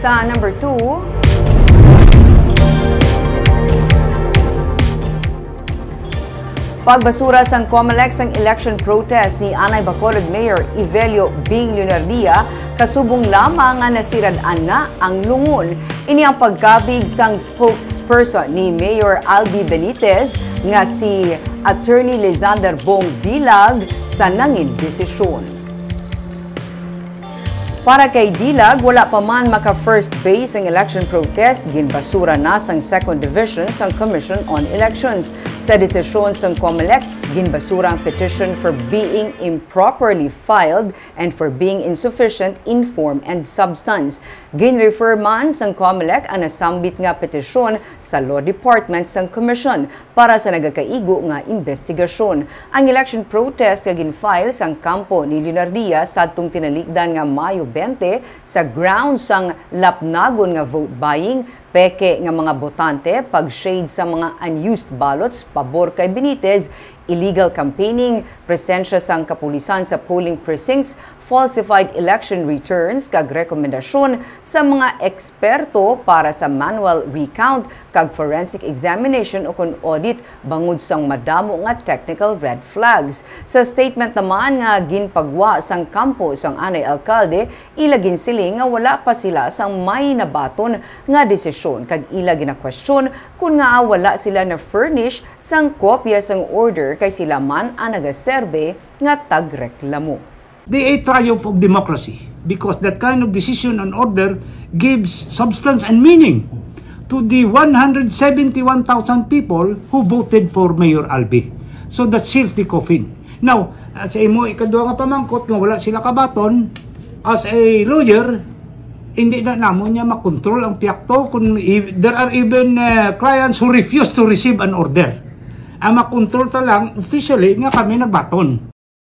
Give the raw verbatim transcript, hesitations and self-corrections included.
Sa number two, pagbasura sang Comelec sang election protest ni anay Bacolod Mayor Evelio Bing Leonardia, kasubong lamang nga nasirad-an na ang lungon. Ini ang pagkabig sang spokesperson ni Mayor Albi Benitez nga si Attorney Lizander Bong Dilag sa nangin desisyon. Para kay Dilag, wala pa man maka-first base ang election protest, ginbasura na sang Second Division sang Commission on Elections. Sa desisyon sang Comelec, ginbasura ang petition for being improperly filed and for being insufficient in form and substance. Gin-refer man sang Comelec ang nasambit nga petisyon sa Law Department sang Commission para sa nagakaigo nga investigasyon. Ang election protest nga gin-file sang kampo ni Leonardia sadtong tinalikdan nga Mayo twenty sa grounds sang lapnagon nga vote buying, peke nga mga botante, pag-shade sa mga unused ballots pabor kay Benitez, illegal campaigning, presensya sang kapulisan sa polling precincts, falsified election returns, kag rekomendasyon sa mga eksperto para sa manual recount kag forensic examination ukon audit bangod sang madamo nga technical red flags. Sa statement naman nga ginpagwa sang kampo sang anay alkalde, ila ginsiling nga wala pa sila sang may nabaton nga desisyon kag ila ginakwestiyon kon ngaa wala sila na-furnish sang kopya sang order kay sila man ang nagaserbe nga tagreklamo. Di a triumph of democracy because that kind of decision and order gives substance and meaning to the one hundred seventy-one thousand people who voted for Mayor Albi. So that seals the coffin. Now, sa imo ikadua nga pamangkot nga wala sila kabaton, as a lawyer, hindi na namon niya makontrol ang piyakto kung if, there are even uh, clients who refuse to receive an order. Ang makontrol ta lang officially nga kami nagbaton.